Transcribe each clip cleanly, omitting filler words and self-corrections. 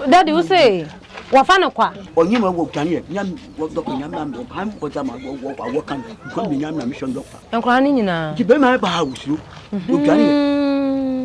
Daddy wo se wafa no kwa. Onye ma wo tani nya wo dɔkta nya na me han ko ta ma wo wo wo kan ko mi nya na me shon dɔkta. Nkora ne nyinaa. Ti be ma ba ha wusuro. Wo tani.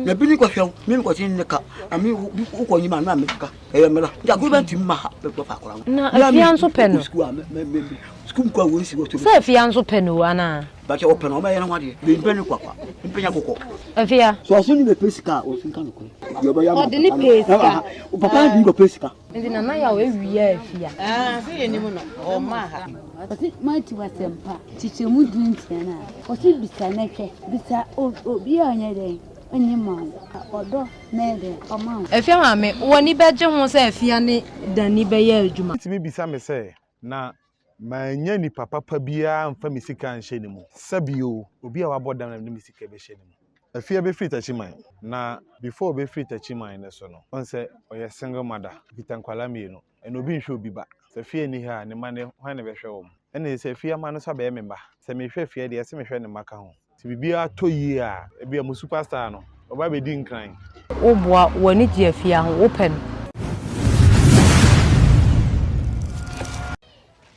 Na bi ni ko hwɛ mi ko tin ne ka. Ami wo ko nyi ma na me ka. E mra. Ja ko ba ti ma ha be ko fa akora. Na afia nso pɛ no. School a me me school ko wo nsi wo to. Sɛ afia nso pɛ no ana. Ba kyɛ wo pɛ no ɔbɛyɛ ne ho adeɛ. Me mpɛ ne kwakwa. Mpɛ nya kokɔ. Afia. So ɔso ne bɛpɛ sika a ɔso nka nokorɛ. Deɛ ɔbɛyɛ ama Ɔde ne pɛ sika. Papa ne kɔpɛ sika. Nti nana yaw awia afia. Ah, sɛ yɛnim no, ɔmmaa ha. Ɔse Matthew asɛmpa nkyekyɛmu du-nsia no a, ɔse bisa na hwɛ, bisa obi a ɔnyɛ dɛn ɔnyi ma wo, ɔdɔ na ɛyɛ dɛn ɔma wo. Afia maame, w'ani bɛgye ho sɛ Afia ne Danny bɛyɛ adwuma? Wotumi bisa me sɛ, Na mannya nipa papa biara amfa me sika anhyɛ ne mu? Sɛ bio, obi a wabɔ dam na mede me sika bɛhyɛ ne mu. Afia bɛfiri Takyiman, na before ɔbɛfiri Takyiman no so no, woahu sɛ ɔyɛ single mother, ɔkita nkwadaa mmienu, ɛna obi nhwɛ obi ba. Sɛ Afia nni ha a, ne mma no, hwan na ɛbɛhwɛ wɔn? Ɛna sɛ Afia mma no nso abɛyɛ me mma. Sɛ mehwɛ Afia deɛ, ɛsɛ sɛ mehwɛ ne mma ka ho. Sɛ biribiara tɔ yie a, ebia mo superstar no, ɔba abɛdi nkran. Woboa, w'ani gye Afia ho, wopɛ no.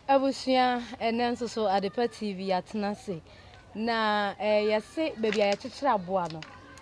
Abusua, ɛnnɛ nso so Adepa TV yɛatena ase na eh, yɛse baabi a yɛkyekyere aboa no,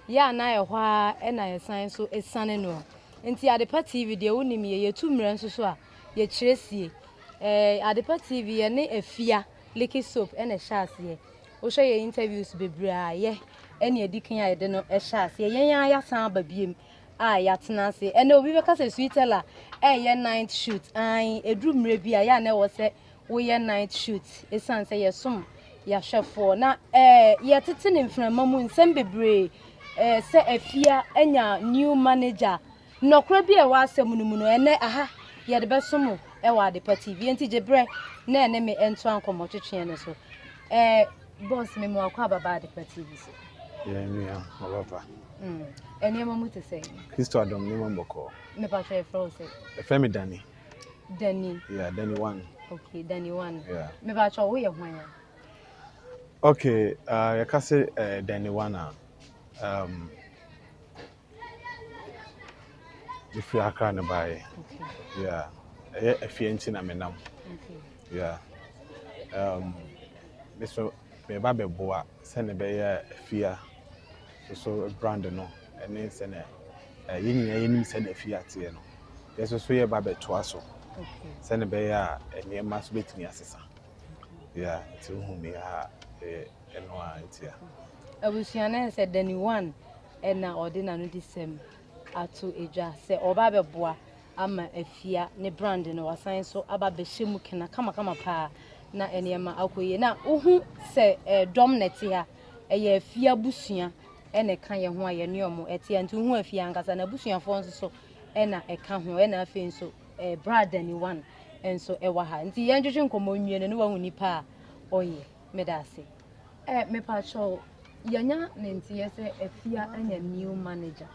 yɛ a na ɛhɔ ara na yɛsan nso siane noɔ. Nti Adepa TV deɛ wonim yɛ, yɛtu mmerɛ nso so a, yɛkyerɛ sie. Eh, Adepa TV yɛne Afia Liquid Soap na ɛhyɛ aseɛ. Wohwɛ yɛn interviews bebree a yɛ ɛne edi kan a yɛde no hyɛ aseɛ. Yɛn ara yɛasan aba biem a yɛatena ase. Ɛnɛ obi bɛka sɛ Sweetella ɛyɛ night shoot. Ae, ɛduru mmerɛ bi a yɛ a na ɛwɔ sɛ woyɛ night shoot ɛsiane sɛ yɛsom yɛahwɛfoɔ na ɛɛ yɛtete ne mframa mu nsɛm bebree ɛɛ sɛ afia anya new manager Nɔkorɛ bi a ɛwɔ asɛm no mu no, ɛnnɛ aha yɛde bɛso mo wɔ Adepa TV. Enti gye berɛ na ɛne me ntoa nkɔmmɔtwetweɛ no so. Eh, boss, me mu akɔ aba ba Adepa TV so. Yɛn nua, ɔbaba. Mm. Nneɛma mu te sɛ? Kristo adom, nneɛma mu bɔkɔɔ. Me patro yɛfrɛ wo sɛ? Yɛfrɛ me Danny. Danny. Yeah, Danny One. Okay, Danny One. Yeah. Me patro wo yɛ hwan a? Okay, uh, yɛka sɛ uh, Danny One a, um, Mefiri Accra na baeɛ. Yeah. Ɛyɛ afie nti na menam. Yeah. Um, me so meba bɛboa sɛnea ɛbɛyɛ a afia so brand no ɛne sɛnea eh, yɛn nyinaa yɛnim sɛnea afia teɛ no. Yɛn nso so yɛba bɛtoa so sɛnea ɛbɛyɛ a nneɛma so bɛtumi asesa. Yeah, nti wohu me ha ɛyɛ ɛno a ntia. Abusua no sɛ Danny One na ɔde n'anodisɛm ato dwa sɛ ɔreba abɛboa ama Afia ne brand no wasan nso aba abɛhyɛ mu kena kamakama paa na nneɛma akɔ yie. Na wohu sɛ eh, dɔm na ɛte ha, ɛyɛ Afia abusua na ɛka yɛn ho a yɛne ɔmo ɛte ha nti wohu Afia ankasa na abusuafoɔ nso so ɛna ɛka ho ɛna afei nso eh, bra Danny One nso ɛwɔ ha nti yɛntwetwe nkɔmmɔ nwie no ne wahu nipa a ɔyɛ. Meda ase. Eh, mepakyɛw, yɛanya ne nteɛ sɛ Afia anya new manager.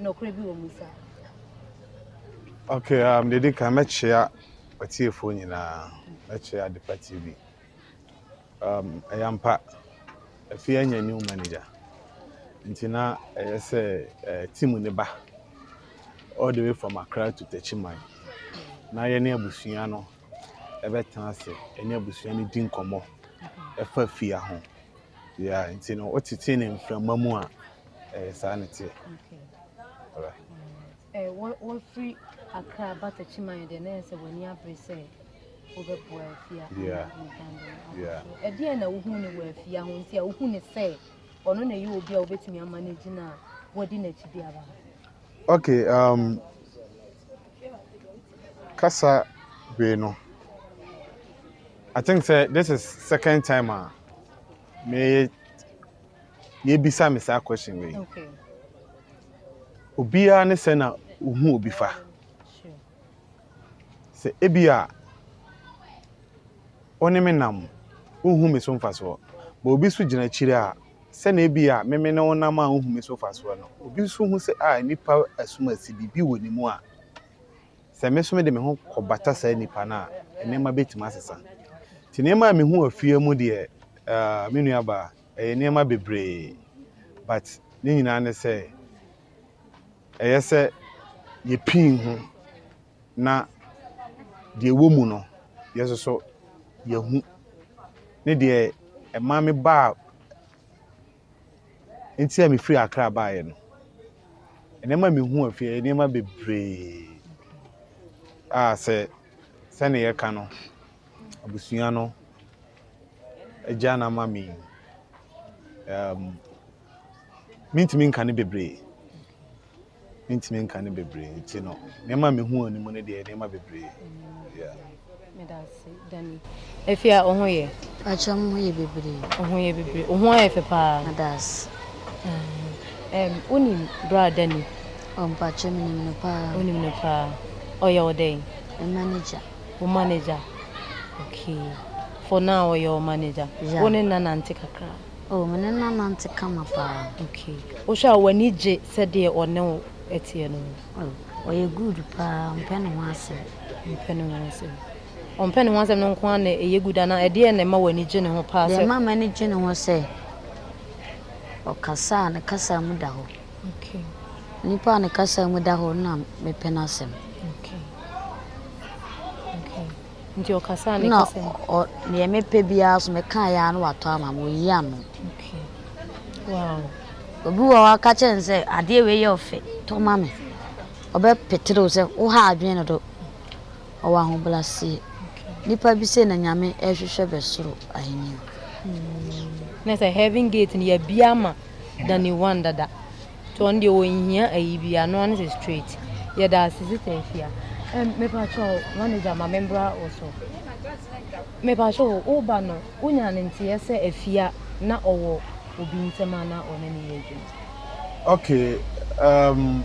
Nɔkorɛ bi wɔ mu saa? Okay, um, deɛ di kan mɛkyea atiefoɔ nyinaa, mɛkyea Adepa TV. Um, ɛyɛ ampa, Afia anya new manager. Nti na ɛyɛ sɛ uh, team ne ba all the way from Accra to Techiman. Na yɛne abusua no bɛtena ase ne abusua no di nkɔmmɔ ɛfa fie ho. Yeah, nti no wotete ne mframa mu a ɛyɛ saa ne teɛ. Alright. Eh, wɔfiri Accra ba Techiman deɛ na ɛyɛ sɛ w'ani abere sɛ wobɛboa afia yeah. Ɛdeɛn na wohu ne wɔ afia ho nti a wohu ne sɛ ɔno na ɛyɛ obi a wobɛtumi ama no gyina a wɔdi n'akyi de aba? Okay, um, kasa wei no, I think sɛ this is second time a me yɛbisa me saa question wei. Okay. Obiara ne sɛ na ohu obi fa. Sure. Sɛ ebi a wo ne me nam, wonhu me so mfasoɔ. But obi so gyina akyire a, sɛnea ebi a me me ne wo nam a wohu me so mfasoɔ no, obi nso hu sɛ a nipa asumasi biribi wɔ ne mu a, sɛ me nso mede me ho kɔbata saa nipa no a, nneɛma bɛtumi asesa. Nti nneɛma a mehu wɔ fie mu deɛ, uh, me nuabaa, ɛyɛ nneɛma bebree. But ne nyinaa ne sɛ ɛyɛ sɛ yɛpii ho na deɛ ɛwɔ mu no yɛ nso so yɛhu ne deɛ ɛma me baa nti a mefiri Accra baeɛ no, nneɛma a mehu afie ɛyɛ nneɛma bebree a sɛ sɛnea yɛka no abusua no agya no ama me yi, mentumi nka no bebree. Mentumi nka no bebree nti no, nneɛma a mehu wɔ ne mu no deɛ nneɛma bebree. Yeah. Meda ase, Danny. Afia, wo ho yɛ? Pakyɛ mo ho yɛ bebree. Wo ho yɛ bebree. Wo ho ayɛ fɛ paa. Meda ase. Um, wonim bra Danny? Oh, mpakyɛ menim no paa. Wonim no paa. Ɔyɛ wo dɛn? Me manager. Wo manager. Okay. For now ɔyɛ wo manager. Yeah. Wo ne no nante kakra? Oh, me ne no anante kama paa. Okay. Wohwɛ a w'ani gye sɛdeɛ ɔne wo teɛ no ho? Oh, ɔyɛ good paa, ɔmpɛ ne ho asɛm. Ɔmpɛ ne ho asɛm. Ɔmpɛ ne ho asɛm no nko ara na ɛyɛ good anaa ɛdeɛn na ɛma w'ani gye ne ho paa Deɛ sɛ? ɛma m'ani gye ne ho sɛ, ɔkasa a ne kasa mu da hɔ. Okay. Nipa a ne kasa mu da hɔ no na mepɛ n'asɛm. Okay. Okay. Nti ɔkasa a ne Na kasa mu. ɔ deɛ mepɛ biara so mekaeɛ ara na watɔ ama me, ɔyi ano. Okay. Wow. Obi wɔ hɔ a ɔka kyerɛ no sɛ adeɛ wei yɛ ɔfɛ, tɔ ma me. Ɔbɛpetere wo sɛ woha adwene no do. Ɔwɔ ahobrɛaseɛ. Nipa bi sei na Nyame ɛrehwehwɛ bɛ soro ahennie mu. Na sɛ heaven gate no yɛabie ama Danny one dada. Nti ɔno deɛ ɔnhia ayi bi ano ano sɛ straight. Yɛda ase sister Afia. Um, mepakyɛw manager ma membra wo so. Mepakyɛw woba no wonya ne nteɛ sɛ Afia na ɔwɔ obi nsɛm a na ɔne ne yɛ adwuma. Okay, um,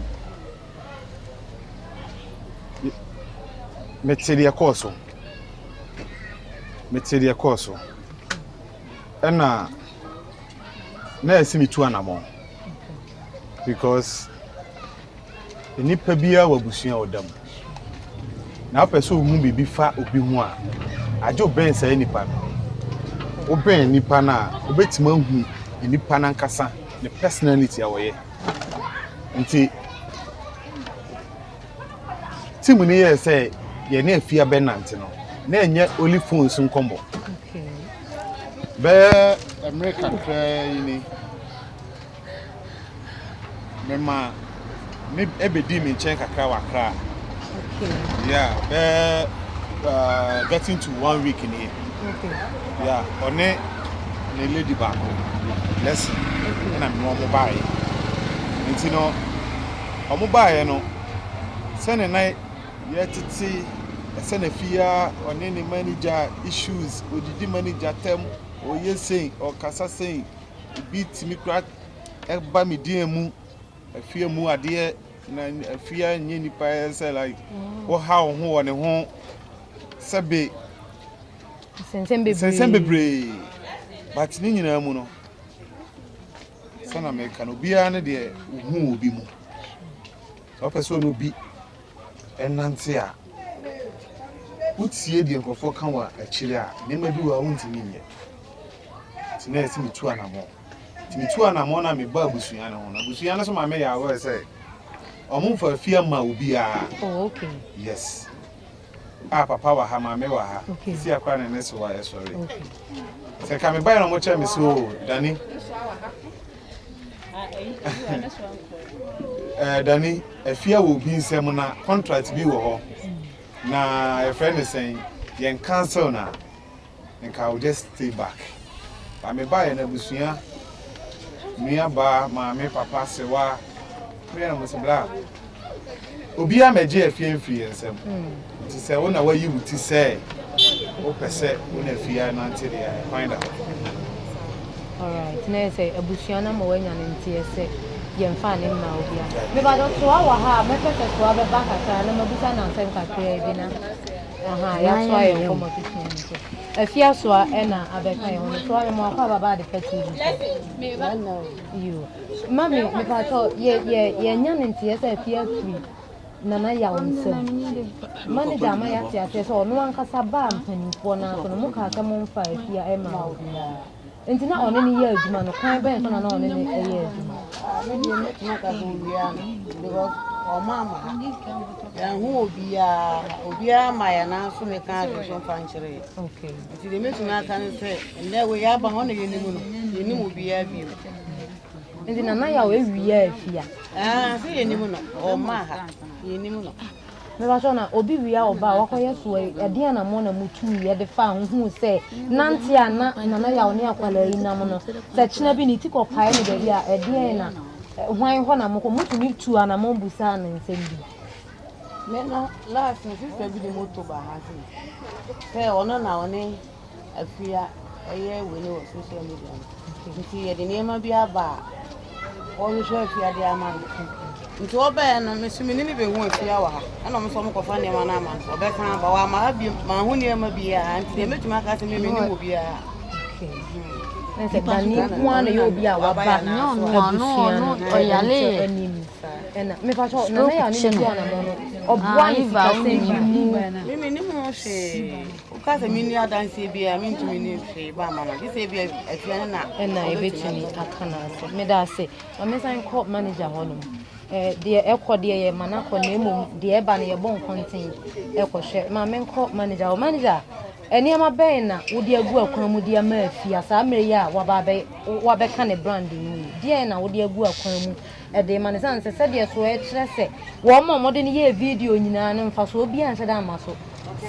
mete deɛ kɔɔ so. Mete deɛ kɔɔ so. Ɛna na ɛsɛ metu anammɔn because nnipa biara wɔ abusua a ɔda mu. Na wopɛ sɛ ohu biribi fa obi ho a, agye wobɛn saa nipa no. Wobɛn nipa no a, wobɛtumi ahu nipa no ankasa ne personality a ɔyɛ. Nti team no yɛɛ sɛ yɛne afia bɛnante no, na ɛnyɛ only phone so nkɔmmɔ. Bɛyɛ mmerɛ kakraa yi ni, mema ne ɛbɛdii me nkyɛn kakra wɔ Accra. Yeah, bɛyɛ getting to one week nie. Yeah, ɔne ne lady baako, Blessing, ɛna me ne wɔn baeɛ. Nti no, wɔn baeɛ no, sɛnea na yɛtete ɛsɛ na fie a ɔne ne manager issues, odidi manager tɛm, ɔyɛ sei, ɔkasa sei, ebi tumi kora ɛba me dan mu, afie mu adeɛ, na afie nyɛ nipa yɛ sɛ like woha wo ho wɔ ne ho sɛbe nsɛnsɛm bebree but ne nyinaa mu no sɛna meka no obiara ne deɛ ohu obi mu sɛ wopɛ sɛ ɔne obi ɛnante a wotie deɛ nkurɔfoɔ ka wɔ akyire a nneɛma bi wɔ a wontumi nyɛ nti na ɛsɛ metu anammɔn nti metu anammɔn na meba abusua no ho no abusua no so ma meyɛ aware sɛ ɔmo mfa afie ama obiara. Oh, okay. Yes. Ah, papa wɔ ha, maame wɔ ha. Okay. Sisi akora ne ne so wa ɛsɔre. Okay. Sɛ ka me bae na ɔmo kyerɛ me so o, Dani. Eh, Dani, afie wɔ obi nsɛm na contract bi wɔ hɔ. Na yɛfrɛ ne sɛn, yɛn cancel na. Nka I will just stay back but me baeɛ no abusua nua baa maame papa sewa me na mo sɛ bla obiara mɛgye afie mfiri yɛn nsam nti sɛ wo na wayi wo ti sɛ wopɛ sɛ wo na afie anante deɛ kwan da hɔ. Alright, na yɛ sɛ abusua no ama wanya ne nteɛ sɛ yɛmfa ne mma obiara. Mebadɔ soa wɔ ha a mɛpɛ sɛ soa bɛba kakra na mabusa no asɛm kakraa bi na Aha, yɛatoa yɛn nkɔmmɔ twetwe no so. Afia Soa ɛna abɛka yɛn ho no. Soa mema wakɔ ababa Adepa TV so. Yo. Mami, mepatɔ yɛ yɛ yɛnya ne nteɛ sɛ afia firi Nana Yaw nsam. Manager ama yɛate aseɛ sɛ ɔno ankasa baa mpanimfoɔ no aso no mo kaa sɛ momfa afia ɛma obiara. Nti na ɔne no yɛ adwuma no, kwan bɛn so na na ɔne no yɛ adwuma? Me deɛ mɛtumi aka sɛ owia no because ɔma ama ha yɛnho obiara obiara ma yɛn nan so meka ade so mfa nkyerɛ yɛ nti deɛ mɛtumi aka ne sɛ nnɛ wei aba hɔ na yɛnim no yɛnim obiara bio. Nti nana yɛ a ɔawia afia? Sɛ yɛnim no ɔma ha yɛnim no. Mepakyɛw na obi wia ɔba a wakɔyɛ so ɛ, ɛdeɛn anammɔn na motuiɛ de faa ho huu sɛ nante a na Nana Yaw ne akwadaa yi nam no, sɛ kyena bi ne ti kɔpae no baabi a, ɛdeɛn na, hwan hɔ na mokɔ? Motumi tuu anammɔn busaa no nsɛm bi? Me no, last no, sister bi de moto baa ha sei, sɛ ɔno na ɔne Afia ɛyɛ wei no wɔ social media no nti yɛde nneɛma bi aba a wɔhwehwɛ Afia de ama no nti ɔbɛɛ no me so me ne ne bɛhu Afia wɔ ha ɛna ɔmo sɛ ɔmo kɔfa nneɛma no ama no ɔbɛsan aba wama ha bi maho nneɛma biara nti deɛ mɛtumi aka sɛ me menim obiara. Sɛ Dani nko ara na ɛyɛ obi a waba abusua no anim ɛna mepa kyɛw nana yɛ ɔne ne tu anamɔ no ɔboa ne sikasɛm bi mu. Me menim ho hwee. Woka sɛ menni adanseɛ biara a, mentumi nni hwee ba ama no. Gye sɛ ebia afia no na ɛna ɛbɛtumi aka no ase. Meda ase. Ma mensan nkɔ manager hɔ nom. Eh, deɛ ɛkɔ deɛ yɛ ma no akɔ na mmom deɛ ɛba no yɛbɔ nkɔnten ɛkɔhwɛ. Ma menkɔ manager hɔ. Manager, nneɛma bɛn na wode agu akwan mu de ama afia saa mmerɛ yi a waba abɛ wabɛka ne brand no yi? Deɛn na wode agu akwan mu ɛde ma no? Sane sɛ sɛdeɛ so ɛkyerɛ sɛ wɔn a wɔde no yɛɛ video nyinaa no mfasoɔ biara nhyɛ da mma so.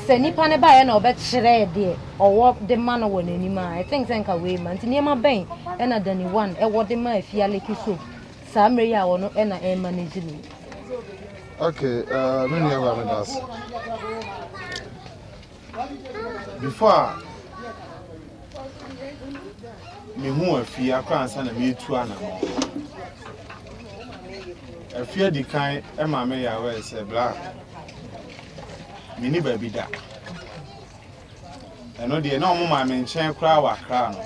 Sɛ nipa no baeɛ na ɔbɛkyerɛɛ deɛ ɔwɔ de ma no wɔ n'anim a, I think sɛ nka wei ma. Nti nneɛma bɛn ɛna Danny One ɛwɔ de ma Afia Lekki Soap saa mmerɛ yi a ɔno ɛna ɛremanage no yi? Okay, uh, me nua ba meda ase. Before a mehu Afia koraa ansa na metu anamɔ. Afia di kan ma me yɛ aware sɛ bla menni baabi da. Ɛno deɛ na wɔn maa me nkyɛn koraa wɔ Accra no.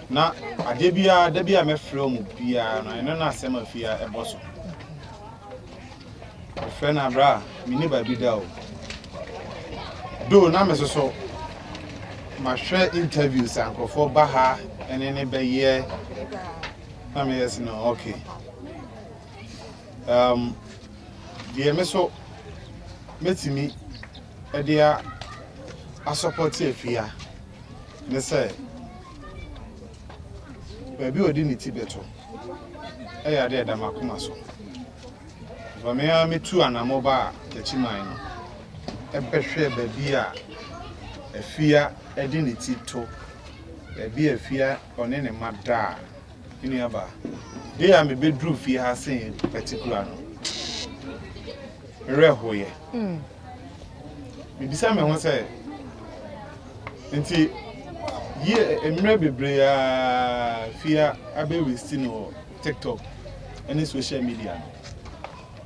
Na adeɛ biara da bi a mɛfrɛ wɔn biara no ɛno na asɛm afia ɛbɔ so. Mefrɛ no abra menni baabi da o. Do na me soso mahwɛ interviews a nkurɔfoɔ ba ha ɛne ne bɛyɛ na meyɛ sɛ no okay. Um, Deɛ me so mɛtumi de asɔpɔte Afia ne sɛ baabi a ɔde ne ti bɛto yɛ adeɛ a ɛda m'akoma so. Because me ara metu anammɔ baa Takyiman no bɛhwɛ baabi a Afia de ne ti to, baabi a Afia ɔne ne mma da a. Me nuabaa, day a mebɛduruu fie ha sei in particular no, me werɛ hoeɛ. Mm. Mebisa me ho sɛ, nti yie mmerɛ bebree a fie abɛwesti no wɔ TikTok ne social media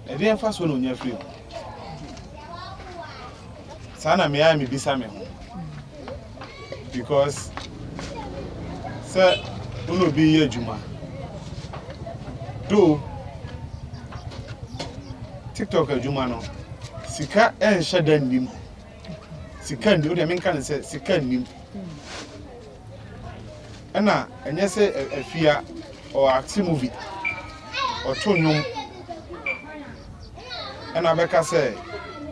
no, ɛdeɛn mfasoɔ na ɔnya firi ho? Saa na me ara mebisa me ho. Because sɛ wo ne obi yɛ adwuma, though TikTok adwuma no, sika nhyɛ da nnim. Sika nnim, wodeɛ menka no sɛ sika nnim. Ɛna ɛnyɛ sɛ afia ɔ acte movie, ɔto nnwom ɛna abɛka sɛ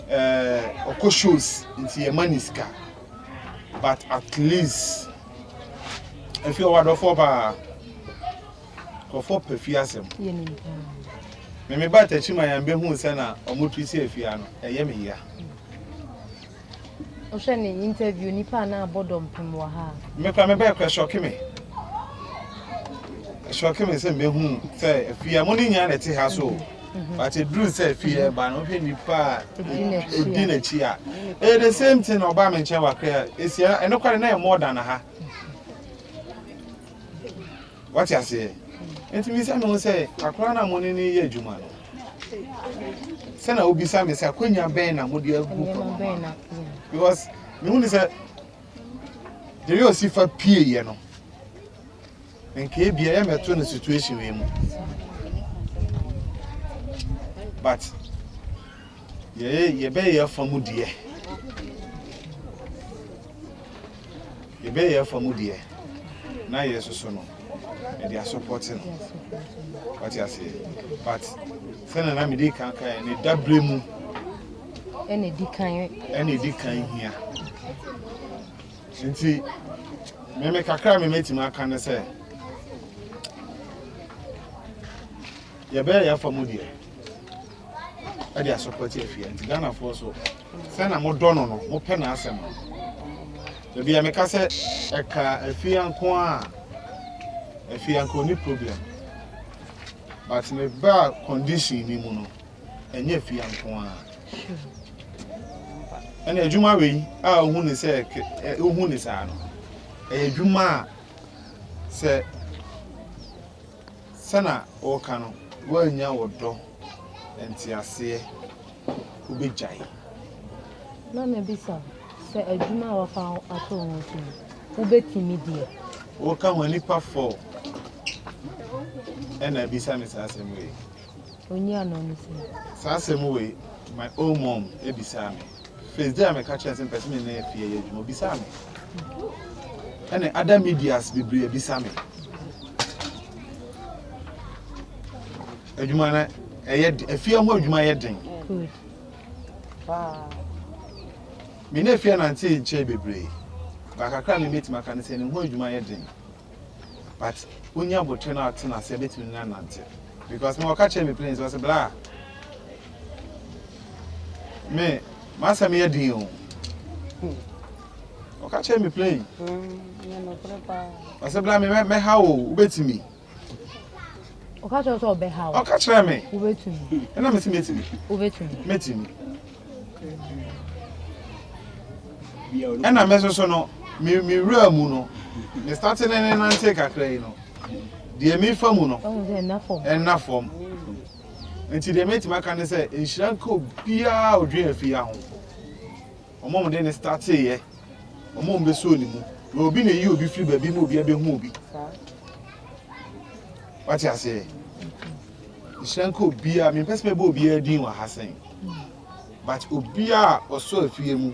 ɛɛ ɔkɔ shows nti yɛma ne sika but at least afia ɔwɔ adɔfoɔ paa nkurɔfoɔ pɛ fie asɛm meme ba takyi ma yɛn bɛhu sɛ na ɔmo tiri si afia no ɛyɛ me ya. Wohwɛ ne interview nipa a na abɔ dɔmpem wɔ ha a. Me kora me bɛɛ kora ɛhyɔke me. Ɛhyɔke me sɛ mehu sɛ afie a mo ne nyinaa na ɛte ha so. Mhm. But ɛduru sɛ afie mhm. ɛba no wohwɛ nipa a ɛdi n'akyi a. Ɛyɛ the same thing na ɔbaa me nkyɛn wɔ akra ɛsi ɛno kora na ɛyɛ more than ha. Wate aseɛ? Nti mebisa me ho sɛ, akwadaa no a mo ne no reyɛ adwuma no, sɛ na wobisa me sɛ akwanya bɛn na mode agu fam ama because mehu ne sɛ the way ɔsi fa pieeɛ no nka ebia yɛ mɛto no situation wei mu but yɛyɛ yɛbɛyɛ afa mu deɛ yɛbɛyɛ afa mu deɛ. Na yɛ soso no, yɛde asɔpɔte no. Wate aseɛ? But sɛnea na mede kan kan ne dabrɛ mu ɛna edi kan ɛna edi kan hia. Nti meme kakra a memetumi aka ne sɛ yɛbɛyɛ yɛafa mu deɛ ɛde asɔpɔte afie nti Ghanafoɔ so sɛ na modɔ no no mopɛ n'asɛm no baabi a meka sɛ ɛka afie nko a afie nko ni problem but ne ba condition ni mu no ɛnyɛ afie nko a ɛna adwuma wei a wohu ne sɛ wohu ne saa no ɛyɛ adwuma a sɛ Sɛna woka no woannya ɔdɔ, nteaseɛ, wobɛgyae. Na mabisa wo sɛ adwuma a wafa ato wo ho so yi, wobɛtumi deɛ? Woka ho a nnipa four ɛna abisa me saa asɛm wei. Ɔnyi ano ne sɛ. Saa asɛm wei my own mom ebisaa me. First day a meka kyerɛ sɛ mpɛ sɛ me ne afie yɛ adwuma obisaa me. Ɛna other medias bebree abisa me. Adwuma no ɛyɛ afie ho adwuma yɛ den. Good. Me ne afie nante nkyɛn bebree. Baakakra me metumi aka ne sɛ ne ho adwuma yɛ den. But wonya abotire na atena ase ebetumi ne anante because me wɔka kyerɛ me plain sɛ ɔsɛ bla me m'asɛm yɛ den o ɔka kyerɛ me plain ɔsɛ bla me mɛha o wobɛtumi ɔka kyerɛ sɛ ɔbɛha o ɔka kyerɛ me wobɛtumi ɛna mesi mɛtumi wobɛtumi mɛtumi Ɛna me nso so no, me me wura mu no, me starte ne ne nante kakra yi no, deɛ mefa mu no, ɛnna fam. Nti deɛ mɛtumi aka ne sɛ, nhyira nka obiara a ɔdwen afie ho. Wɔn a wɔde ne starteeɛ, wɔn a wɔbɛsuo ne mu. Na obi na eyi obi firi baabi ma obi abɛhu obi. Wate aseɛ? Nhyira nka obiara, mempɛ sɛ mɛbɔ obiara din wɔ ha sɛn. But obiara a ɔsɔ afie mu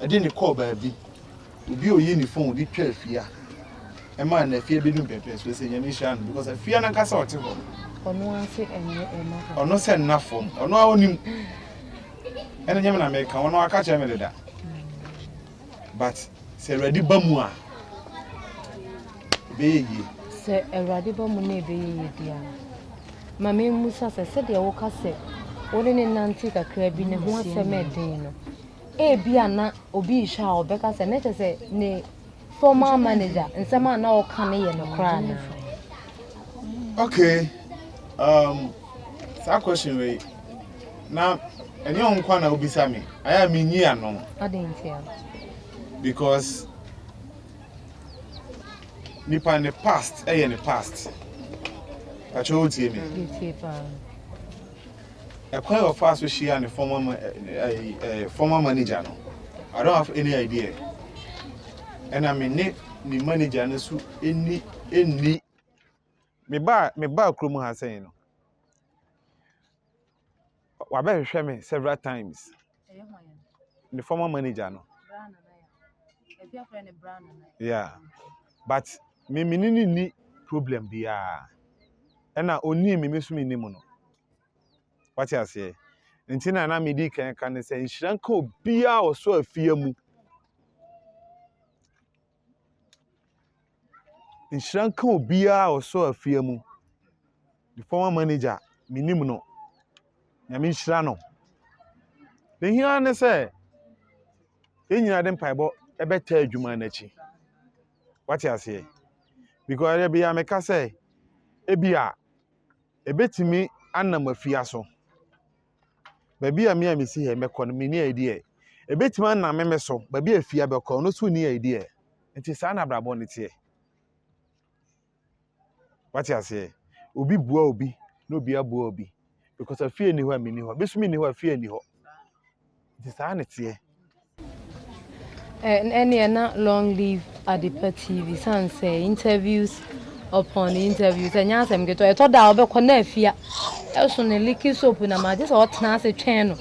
de ne kɔɔ baabi, obi a oyi ne phone de twa afia ɛma na afia bɛdu mpɛmpɛnsoɔ sɛ Nyame nhyira no because afia no ankasa ɔte hɔ no. Ɔno ara se ɛnyɛ ɛna fam. Ɔno sɛ nna fam, ɔno ara onim. Ɛna nyɛ me na meka, ɔno aka kyerɛ me deda. But sɛ Awurade ba mu a, ɛbɛyɛ yie. Sɛ Awurade ba mu na ɛbɛyɛ yie deɛ a, ma memmisa sɛ, sɛdeɛ woka sɛ wo ne no nante kakra bi ne ho asɛm ɛden no, ebia na obi rehwɛ a ɔbɛka sɛ na kyerɛ sɛ ne former manager nsɛm a na ɔka no yɛ nokorɛ anaa? Okay, um, saa question wei na ɛnyɛ wo nkwa na wobisa me ayɛ a menyi ano. Adɛn ntia? Because nipa ne past ɛyɛ ne past. Pakyɛ wotie me? Metie paa. Ɛkwan a ɔfaa so hyia ne former eh, former manager no, I don't have any idea. Ɛna me ne ne manager no so ɛni ɛnni. Me baa me baa kurom ha sɛn no, wabɛhwehwɛ me several times. Ne former manager no. Yeah, but me me ne no nni problem biara. Ɛna ɔnii me me nso menni mu no. Wate aseɛ? Nti na na medi kan ka ne sɛ nhyira nka obiara a ɔsɔ afie mu. Nhyira nka obiara a ɔsɔ afie mu. The former manager, menim no. Nyame nhyira no. Ne hia ne sɛ yɛn nyinaa de mpaebɔ ɛbɛtaa adwuma no akyi. Wate aseɛ? Because ɛyɛ bia meka sɛ ebi a ebetumi anam afia so. Baabi a me a mesi ha mɛkɔ no menni idea. Ebetumi anam me so baabi a afia bɛkɔ ɔno nso nni idea. Nti saa na abrabɔ no teɛ. Wate aseɛ? Obi boa obi na obi aboa obi. Because afie nni hɔ a menni hɔ. Me nso menni hɔ a afie nni hɔ. Nti saa na ɛteɛ. Ɛneɛ na long live Adepa TV sane sɛ interviews upon interviews ɛnyɛ asɛm ketewa ɛtɔ da a wobɛkɔ na afia ɛso ne liquid soap na ma gye sɛ ɔtena ase twɛn no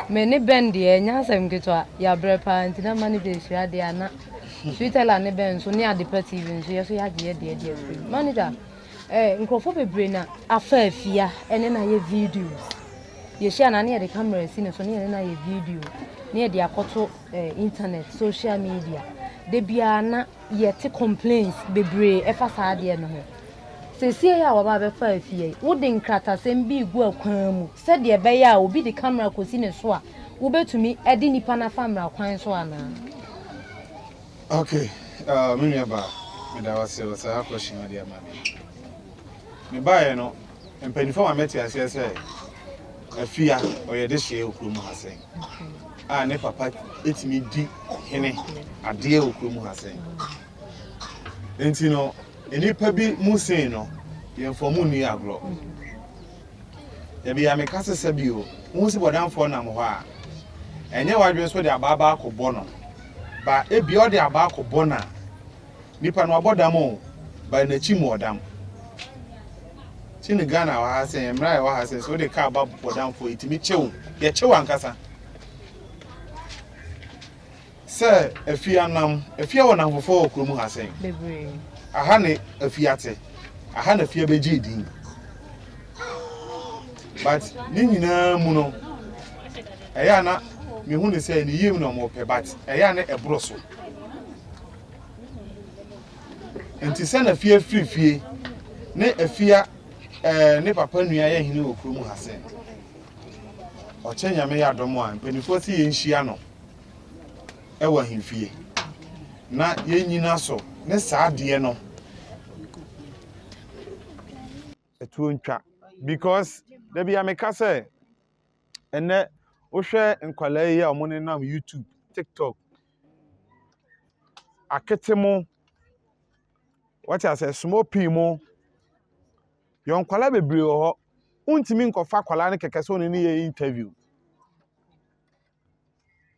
me ne Ben deɛ ɛnyɛ asɛm ketewa yɛabrɛ paa nti na manager hyira deɛ a na. Sweetella ne bɛn nso ne Adepa TV nso yɛ so yɛagye yɛ deɛ deɛ afiri mu. Manager, eh, nkurɔfoɔ bebree na afa afia ɛne na yɛ videos. Yɛhyia na ne yɛde camera si ne so ne yɛne na yɛ video ne yɛde akɔto eh, internet, social media. Da biara na yɛte complaints bebree ɛfa saa adeɛ no ho. Seesei a waba abɛfa afie yi, wode nkratasɛm bi regu akwan mu sɛdeɛ ɛbɛyɛ a obi de camera kɔsi ne so a, wobɛtumi de nipa no afa mmara kwan so anaa? Okay, uh, me nua baa, meda wo ase wɔ saa question a wode ama me. Mebaeɛ no, mpanimfoɔ ma mɛte aseɛ sɛ Afia ɔyɛ dehyeɛ wɔ kurom ha sɛn a ne papa tumi di hene adeɛ wɔ kurom ha sɛn. Nti no, nnipa bi mu sei no, yɛmfa mu nni agorɔ. Dabi a meka sɛ sɛ bio, wohu sɛ bɔdamfoɔ nam hɔ a, ɛnyɛ w'adwene so de abaa baako bɔ no. Ba ebia ɔde abaa kɔbɔ no a, nipa no wabɔ dam o, ba n'akyi mu ɔdam. Ti ne Ghana wɔ ha sɛ, mmerɛ a ɛwɔ ha sɛ, sɛ wode kaa ba bɔdamfoɔ, ɛtumi kyew, yɛkyew ankasa. Sɛ Afia nam, Afia wɔ nnamfofoɔ wɔ kurom ha sɛn? Bebree. Aha ne Afia te. Aha na Afia bɛgyee din. But ne nyinaa mu no, ɛyɛ a na mehu ne sɛ ne yiem na wɔpɛ but ɛyɛ a na ɛboro so. Nti sɛ na Afia firi fie ne Afia ɛɛ eh, ne papa nua yɛ hene wɔ kurom ha sɛn? Ɔkyɛ Nyame yɛ adom a mpanimfoɔ sɛ yɛnhyia no. wɔ ahemfie na yɛnnyina so ne saa adeɛ no ɛtuo ntwa because da bi a meka sɛ ɛnɛ wohwɛ nkwadaa yi a wɔnenam YouTube, TikTok, akete mo, wɔte asɛ small pii mo, yɛn nkwadaa bebree wɔ hɔ, wontumi nkɔfa akwadaa no kɛkɛ sɛ ɔne ne yɛ interview.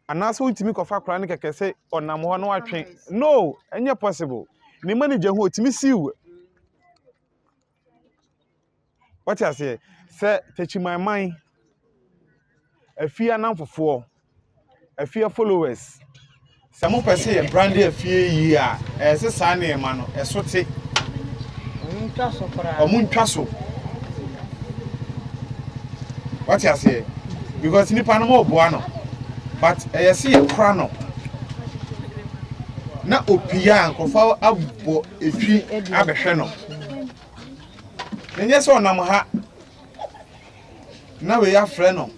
Anaasɛ wontumi kɔfa akwadaa no kɛkɛ sɛ ɔnam hɔ na watwe no ɛnyɛ possible ne manager ho otumi siw wɔte aseɛ sɛ takyimanman afie anamfofoɔ afie followers Sɛ mopɛ sɛ yɛ brande afie yie a, ɛyɛ sɛ saa nneɛma no, ɛso te. Ɔmo ntwa so. Wate aseɛ? Because nipa no mo boa no, but ɛyɛ sɛ yɛkora no. Na opie a nkurɔfoɔ abɔ etwi abɛhwɛ no. Ɛnyɛ sɛ ɔnam ha na wei afrɛ no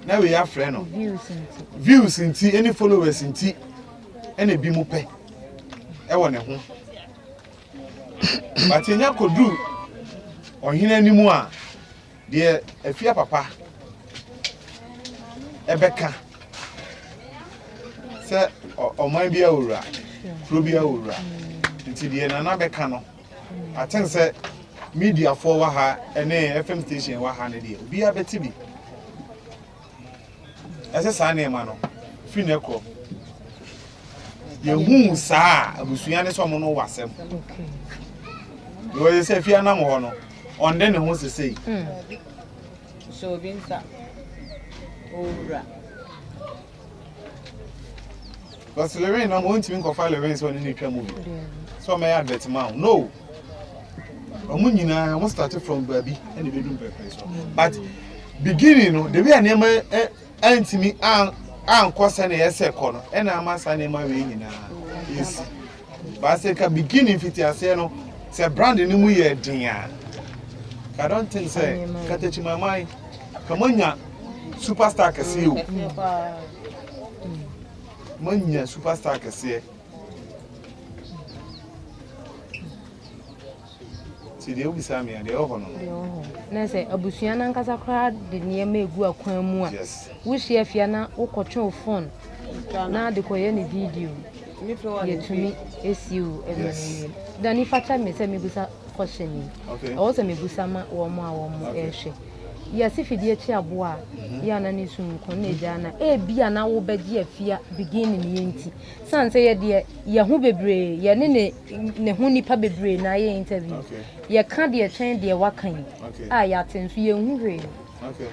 na wei afrɛ no views nti ɛne followers nti ɛna ebi mu pɛ ɛwɔ ne ho but enya koduru ɔhene anim a deɛ afia papa ɛbɛka sɛ ɔman bi awura kuro bi awura nti deɛ nana bɛka no. I think sɛ mediafoɔ wɔ ha ne FM station wɔ ha no deɛ obiara bɛte bi. Ɛsɛ saa nneɛma no firi ne korɔ. Yɛhuu saa a abusua ne sɛ ɔmo no wɔ asɛm. Because sɛ fie anam hɔ no ɔnde ne ho sesei. Hyɛ obi nsa owura. Because Lewin na mo ntumi nkɔfa Lewin sɛ ɔne ne twa movie. Sɛ ɔmɛyɛ advert ma wo. No. Ɔmo nyinaa ɔmo start from baabi ɛna ebedu mpɛpɛ so. But beginning no the way a nneɛma ɛntumi ankɔ sɛ na ɛsɛ kɔ no ɛna ama saa nneɛma wei nyinaa esi. But sɛ ka beginning fiti aseɛ no sɛ brand no mu yɛ den a I don't think sɛ katakyimaman ka moanya superstar kɛseɛ o. Moanya superstar kɛseɛ. Nti deɛ wobisa me a deɛ ɛwɔ hɔ no. Deɛ ɛwɔ hɔ. Na sɛ abusua no ankasa koraa de nneɛma egu akwan mu a. Yes. Wohyia fie na wokɔtwe wo phone na de kɔyɛ ne video. Yɛtumi esi o ɛmɛ Yes. Dani fa kyɛ me sɛ mebisa question yi. Okay. Ɛwɔ sɛ mebisa ma wɔn a wɔn ɛrehwɛ. Yɛse fidie kye aboa a, yɛ a na ne su nko na egyaa na ebia na wobɛgye afia beginning yɛ nti. San sɛ yɛ deɛ yɛ ho bebree yɛ ne ne ne ho nipa bebree na ayɛ interview. Yɛka deɛ kyɛn deɛ waka yi a yɛate nso yɛnhu hwee.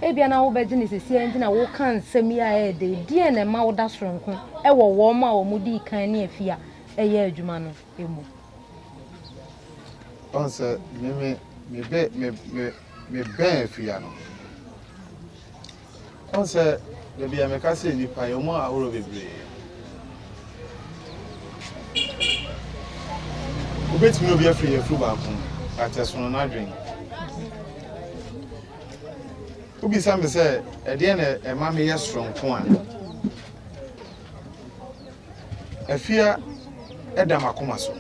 Ebia na wobɛgye ne sesia nti na woka nsɛm yi a ɛyɛ dɛ. Deɛn na ɛma woda soronko ɛwɔ wɔn a wɔn dii kan ne afia? yɛ adwuma no mu? Ɔn sɛ me me me bɛ me me me bɛn afia no. Ɔn sɛ dabi a meka sɛ nnipa yɛ mu ahorow bebree. Wobɛtumi obi afiri yɛfuru baako mu, but ɛsono n'adwene. Wobisa me sɛ ɛdeɛn na ɛma meyɛ soronko a, Afia da m'akoma so.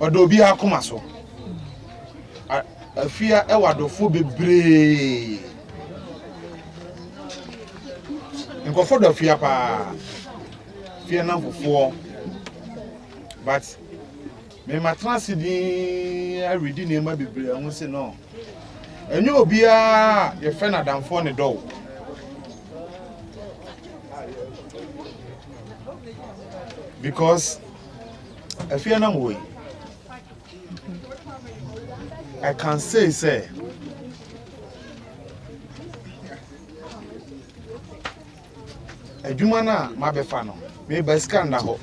Ɔda obiara akoma so. Afia wɔ adɔfoɔ bebree. Nkurɔfoɔ dɔ Afia paa. Afia namfofoɔ. But me matena ase din aredi nneɛma bebree ho se no. Ɛnyɛ obiara a yɛfrɛ no adamfoɔ ne dɔ wo. Because afie na mowɔ yi, I can say sɛ adwuma no a mabɛfa no, meba sika nna hɔ.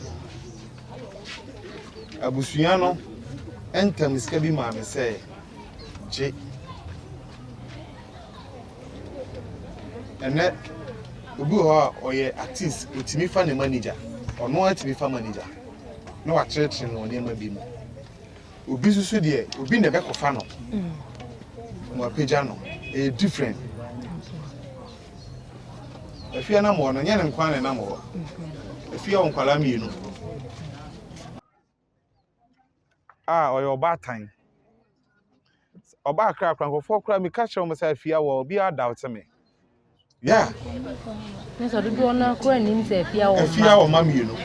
Abusua no ntam sika bi maa me sɛ gye. Ɛnnɛ, obi wɔ hɔ a ɔyɛ artist, otumi fa ne manager, ɔno ara tumi fa manager na wakyerɛkyerɛ no wɔ nneɛma bi mu. Obi nso so deɛ, obi na ɛbɛkɔfa no na wapagya no. Ɛyɛ different. Afia nam hɔ no, nyɛ ne nko ara na ɛnam hɔ. Afia wɔ nkwadaa mmienu. A ɔyɛ ɔbaatan. Ɔbaa Accra koraa nkurɔfoɔ koraa meka kyerɛ wɔn sɛ afia wɔ obiara doubt me. Yeah. Ne sɛ dodoɔ no koraa nim sɛ afia wɔ mma. Afia wɔ mma mmienu.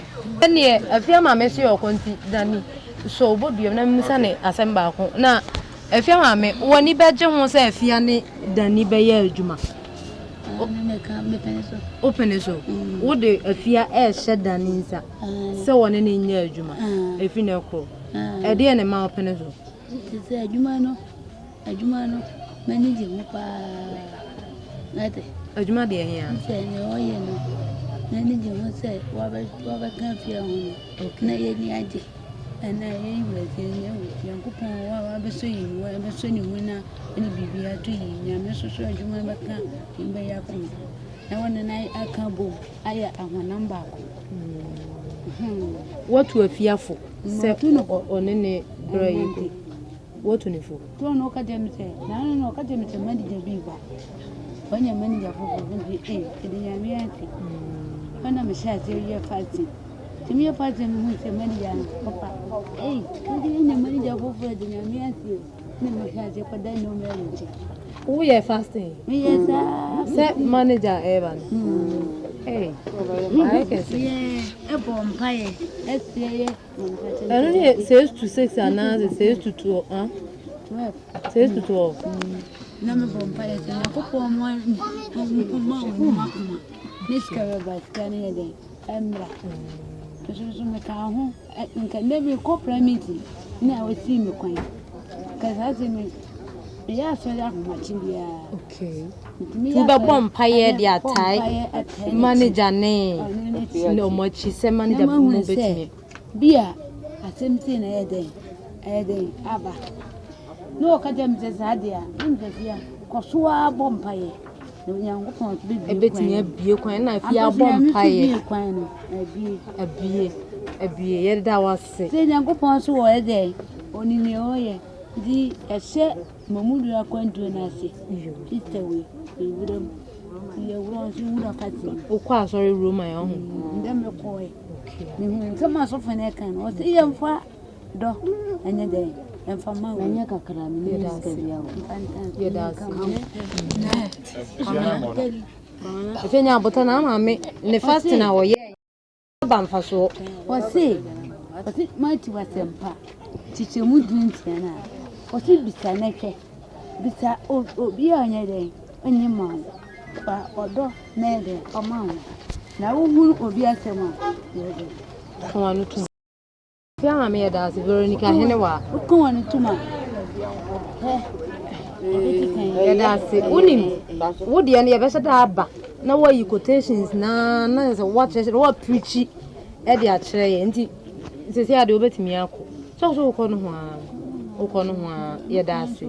Ɛneɛ afia maame so yɛ ɔkɔ nti Dani sɔ wobɔ duam na mmusa ne asɛm baako na afia maame w'ani bɛgye ho sɛ afia ne Dani bɛyɛ adwuma. Wopene so. Wode afia ɛrehyɛ Dani nsa sɛ wɔne ne nyɛ adwuma ɛfiri no koro. Ɛdeɛ na ɛma wopene so? Te sɛ adwuma no, adwuma no, m'ani gye ho paa. Wate? Adwuma deɛ hia. Sɛ nea ɔyɛ no, m'ani gye ho sɛ wabɛka fie ho no, na yɛni agye. Ɛna yɛn wura sɛ Nyankopɔn wabɛsɔ yɛn mu, wabɛsɔ ne mu na ɛne biribi ato yie. Nyame nso so adwuma bɛka yɛn bɛyɛ akoma. Na wɔne no aka bom ayɛ ahonam baako. Hmm. Watu afiafo sɛ ɔne ne bra yi ko. Watu ne fo. Tɔn no ɔka kyerɛ me sɛ, na no ɔka kyerɛ me sɛ manager bi ba. Wanya manager foforɔ bi nti ee, ɛde Nyame ase. Ɛna mehyɛ aseɛ yɛ fasting. Nti meyɛ fasting mehu sɛ manager no papa. Ei, wode anya manager foforɔ ɛde Nyame ase o. Na mehyɛ aseɛ kɔda nneɛma nkyɛn. Woyɛ fasting? Meyɛ saa. Sɛ manager ɛreba no. Ee, ayɛ kɛse. Yɛ ɛbɔ mpaeɛ ɛsɛ yɛ. Ɛno ne yɛ 6 to 6 anaasɛ 6 to 12? Huh? 12. 6 to 12. Na mebɔ mpaeɛ sɛ Nyankopɔn mma wɔn akoma ne sika bɛba sika no yɛ dɛn ɛmmra. Nso nso mekaa ho nka nnɛ mekɔ prayer meeting na wɔsii me kwan. Ka saa sɛ me meyɛ asɔre ahomakye biara. Okay. Nti wobɛbɔ mpaeɛ de atae manager ne ne ɔmo akyi sɛ manager mo bɛtumi. Bi a asɛm sei na ɛyɛ dɛn ɛyɛ dɛn aba. Na ɔka kyerɛ me sɛ saa deɛ a na mesɛ fia kɔ so ara bɔ mpaeɛ na Onyankopɔn nso bɛbie kwan. Ɛbɛtumi abie kwan na afie abɔ mpaeɛ. kwan no abie. Abie abie yɛda wo ase. Sɛ Nyankopɔn nso wɔ ɛdɛ ɔnim nea ɔyɛ nti ɛhyɛ Mamudu akwantuo no ase. Sister wei ewura mu yɛwura nso wura fati. Wokɔ asɔre Roma yɛ ɔho. Ndɛ mekɔɛ. Mehu nsɛm asɔfo no ɛka no ɔsɛ yɛmfa dɔ ɛnyɛ dɛ ɛmfa ma wo. Ɛnyɛ kakra me ne sika bi awo. Yɛda ase. Ɛfɛ nya abotɔ na maame ne fasting a wɔyɛ aba mfasoɔ. Wɔse wɔse Matthew asɛmpa kyekyɛmu du nsia no a wɔse bisa na hwɛ bisa obi a ɔnyɛ dɛn ɔnyɛ ma wo fa ɔdɔ na yɛ dɛn ɔma wo na wohunu obi asɛm a yɛ dɛn. Ka w'ano tom. Fia maame yɛ daase Veronica Henewa. Woka w'ano tom a hɛ yɛ daase wonim wo deɛ no yɛbɛhyɛ da aba na woayi quotations na na sɛ woakyerɛkyerɛ woapreachi. de akyerɛ yɛn nti sɛsɛ adeɛ wobɛtumi akɔ sɛ wo sɛ wokɔ no ho a wokɔ no ho a yɛda ase.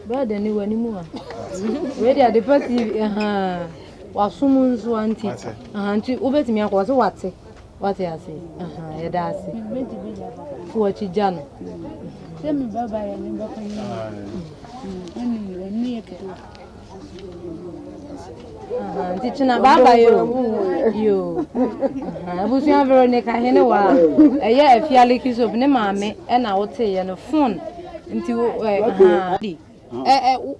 Brother ni w'anim a wei de Adepa TV wasom nso a nti nti wobɛtumi akɔ wɔ sɛ wate wate ase yɛda ase fo akyi gya no. Sɛ me ba ba yɛ me ba panyin ɛne yɛ ketewa. Nti kyena baaba yi o yoo abusua Veronica hene wa ɛyɛ afiale kisop ne maame ɛna woteeɛ no phone nti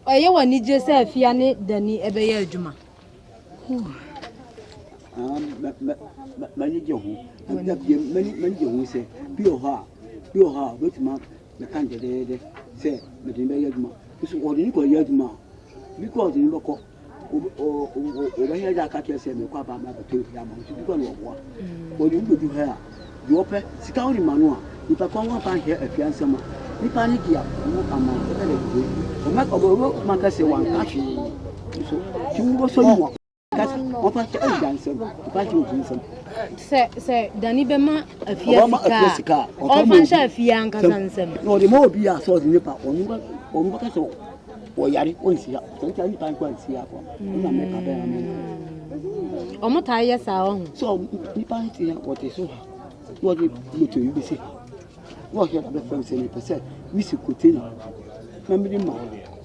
ɛyɛ wɔ anigye sɛ afia ne dani ɛbɛyɛ adwuma. M'ani gye ho m'ani gye ho sɛ bi wɔ hɔ a bi wɔ hɔ a wobɛtumi bɛka no dɛdɛɛdɛ sɛ mede no bɛyɛ adwuma nso wɔde no kɔyɛ adwuma a bi kɔ ɔde no bɛkɔ wɔbɛyɛ dɛ aka kyerɛ sɛ mekɔ aba ma bɛtɔ bi ama nso bi kɔ na wɔboa wɔde no bɛdu ha a deɛ ɔpɛ sika wode ma no a nipa kɔ wɔmfa nhwɛ afia nsɛm a nipa no di a ɔmo ama ɔbɛ dɛ ɔbɛ ɔbɛ ka sɛ wanka hwee nso ti wobɛsɔ ne mu a Kasa, wɔfa kyɛ agya nsɛm, wɔfa kyɛ obi nsɛm. Sɛ sɛ Dani bɛma afia sika a, ɔmfa nhyɛ afia ankasa nsɛm. Na ɔde ma obi a sɛ ɔde nipa, ɔno bɛ ɔno bɛka sɛ ɔyare ɔnsi ha. Sɛ nkyɛn nipa nkɔ nsi ha kɔ, ɔna mɛka bɛn ama no. Ɔmo taa yɛ saa ɔho. Sɛ nipa nti ha ɔte so ha, na ɔde moto yi bɛsi ha. Na ɔhwɛ na bɛfrɛ me sɛ mepɛ sɛ mesi container na mede ma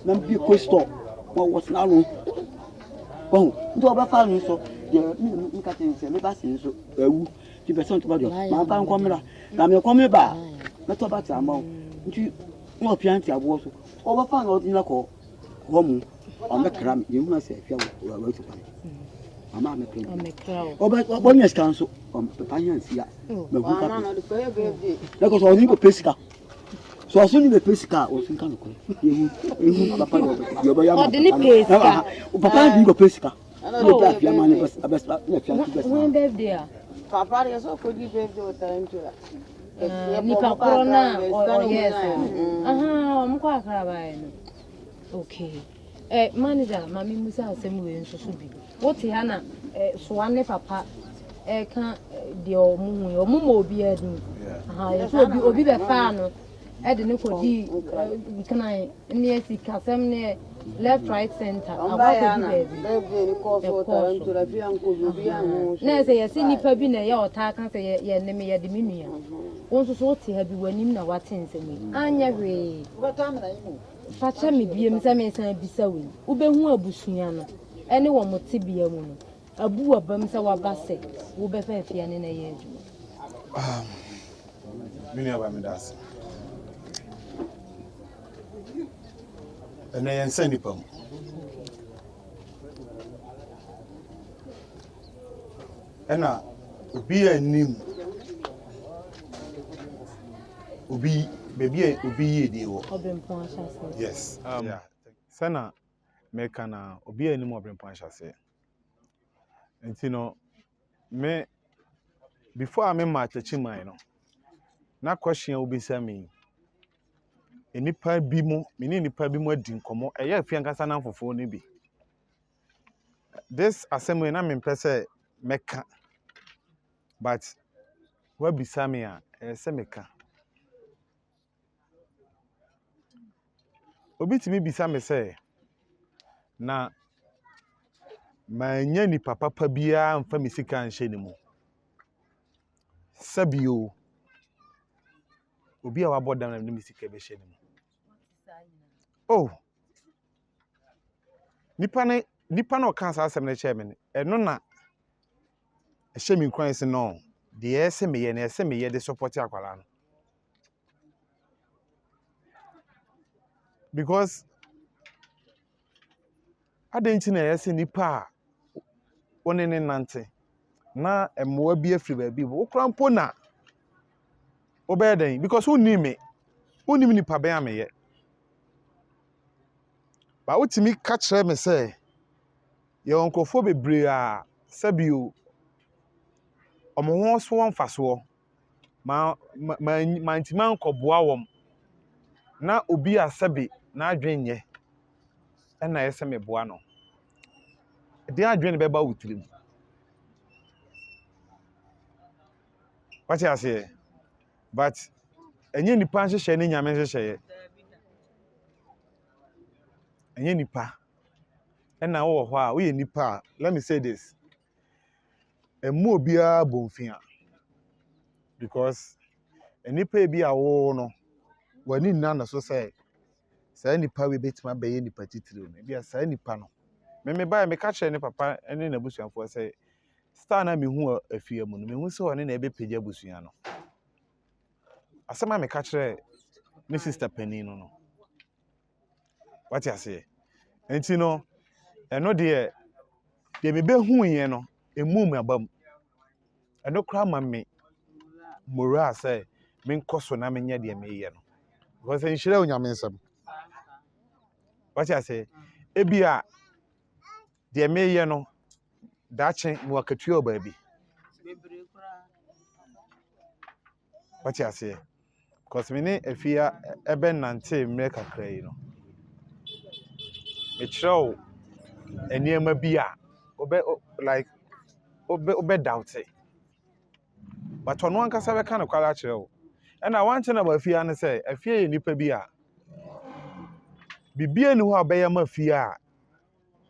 na mebie kɔ store na wɔtena ano. Wahu? Nti ɔbɛfa no nso, deɛ me na meka kyerɛ no sɛ me ba se nso awu, nti pɛ sɛ ntoma deɛ mamfa nkɔ mmra. Na mekɔ me ba a, mɛtɔ bata ama wo. Nti na ɔpia nti aboɔ so. Ɔbɛfa no ɔde no kɔ hɔ mu, ɔmɛkra me. Yɛhunu sɛ afia wɔ wɔ kwan. Mama amɛkra me. Ɔbɛ ɔnya sika nso, ɔmpa nya nsia. Mahu ka pɛ. Ɛkɔ sɛ ɔne kɔpɛ sika. So ɔso ne bɛpɛ sika a ɔso nka nokorɛ ehu ehu papa deɛ ɔbɛ deɛ ɔbɛyɛ ama ɔde ne pɛ sika papa ne de kɔpɛ sika ne bɛ afia ma ne bɛ abɛ ne afia nso bɛ wɔn birthday a papa deɛ sɛ ɔkɔdi birthday wɔ tarantula nipa korɔ no a ɔyɛɛ saa ɔmo kɔ akra baeɛ no okay eh, manager ma me musa asɛm wei nso so bi wote ha na eh, soa ne papa ɛka eh, deɛ ɔmo hu yi ɔmo ma obiara din yɛsɛ obi obi bɛfaa no ɛde ne kɔdi nkran ne sikasɛm ne left right center akɔ akɔdi baabi ɛkɔɔ so na ɛsɛ yɛsɛ nipa bi na ɛyɛ ɔtaa ka sɛ yɛ ne me yɛde me nua wo nso so wote ha bi w'anim na wate nsɛm yi anyɛ hwee Fa kyɛ me biom sɛ meresan abisa wo yi, wobɛhu abusua no ne wɔn tebea mu no, abu w'abam sɛ woaba sɛ wobɛfa afie ne no ayɛ adwuma? Um, me nuabaa meda ase. Ɛnɛ yɛn nsa nnipa mu. Ɛna obi a nim obi baabi a obi yiedie wɔ. Ɔbrempɔn ahyɛaseɛ. Yes. Um, yeah. Sɛna meka na obi a anim ɔbrempɔn ahyɛaseɛ. Nti no me before a me ma akyekye no na question a wobisa me yi nnipa bi mu me ne nnipa bi mu adi nkɔmmɔ ɛyɛ afie ankasa namfofoɔ no bi this asɛm yi na mempɛ sɛ mɛka but woabisa me a, ɛyɛ sɛ meka. Obi tumi bisa me sɛ, na mannya nipa papa biara amfa me sika anhyɛ ne mu. Sɛbi o, obi a wabɔ dam na mede me sika bɛhyɛ ne mu. Oh, nipa no nipa no ɔkaa saa asɛm no kyerɛɛ me no, ɛno na ɛhyɛ me nkuran sɛ no deɛ ɛsɛ meyɛ no ɛsɛ meyɛ de support akwadaa no because adɛn nti na ɛyɛ sɛ nipa a wo ne ne nante na mmoa bi afiri baabi wokora mpo na wobɛyɛ dɛn because wonnim me wonnim nipa bɛn a meyɛ ba wotumi ka kyerɛ me sɛ Yɛwɔ nkurɔfoɔ bebree a sɛbio wɔn ho so wɔ mfasoɔ. Ma ma mantumi ankɔboa wɔn. Na obi a sɛbe n'adwene nyɛ na ɛyɛ sɛ meboa no. Ɛdeɛn adwene na ɛbɛba wo tirim? Wate aseɛ? But ɛnyɛ nipa nhyehyɛe ne Nyame nhyehyɛeɛ. Ɛnyɛ nipa. Ɛna wowɔ hɔ a, woyɛ nipa a, let me say this. Mmu obiara bomfia. Because nnipa bi a wo no, w'ani nna ne so sɛ saa nipa wei bɛtumi abɛyɛ nipa titiriw no. Ebia saa nipa no. Me mebaeɛ meka kyerɛɛ ne papa ne n'abusuafoɔ sɛ star no a mehu wɔ afie mu no, mehu sɛ ɔne na ɛbɛpagya abusua no. Asɛm a meka kyerɛɛ ne sister panin no no. Wate aseɛ? Nti no, ɛno deɛ, deɛ mebɛhuiɛ no, ɛmuu me aba mu. Ɛno koraa ma me morale sɛ menkɔ so na menyɛ deɛ meyɛ no. Because nhyira Onyame nsam. Wate aseɛ? Ebia deɛ meyɛ no, daakye mewɔ akatua wɔ baabi. Wate aseɛ? Because me ne Afia ɛbɛnante mmerɛ kakra yi no, mekyerɛ wo nneɛma bi a wobɛ like wobɛ wobɛ doubt. But ɔno ankasa bɛka nokware akyerɛ wo. Ɛna one thing about Afia ne sɛ, Afia yɛ nipa bi a biribiara nni hɔ a ɔbɛyɛ ama Afia